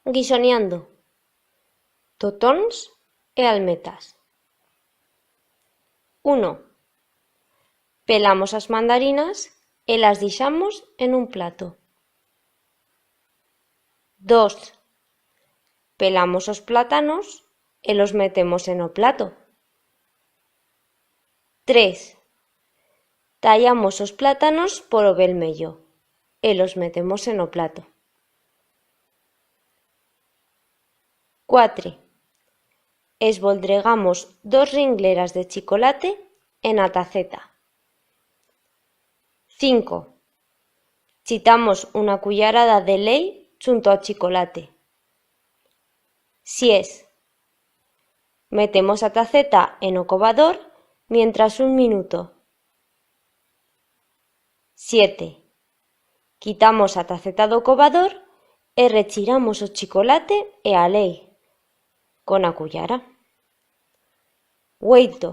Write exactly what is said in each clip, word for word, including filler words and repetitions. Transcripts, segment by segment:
Guisoniando. Totons e almetas. Uno. Pelamos as mandarinas e las dixamos en un plato. Dos. Pelamos os platanos e los metemos en o plato. Tres. Tallamos os platanos por o bel meyo e los metemos en o plato. Cuatro. Esvoldregamos dos ringleras de chicolate en a taceta. Cinco. Chitamos una cuyarada de leit chunto a chicolate. Sies. Metemos a taceta en o cobador mientras un minuto. Siete. Quitamos a taceta d'o cobador e rechiramos o chicolate e a leit con a cuyara. Ueito.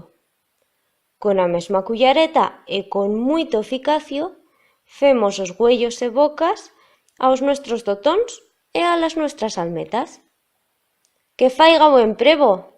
Con a mesma cuyareta e con muito eficacio, femos os uellos e bocas a os nuestros totons e a las nuestras almetas. Que faiga buen prevo!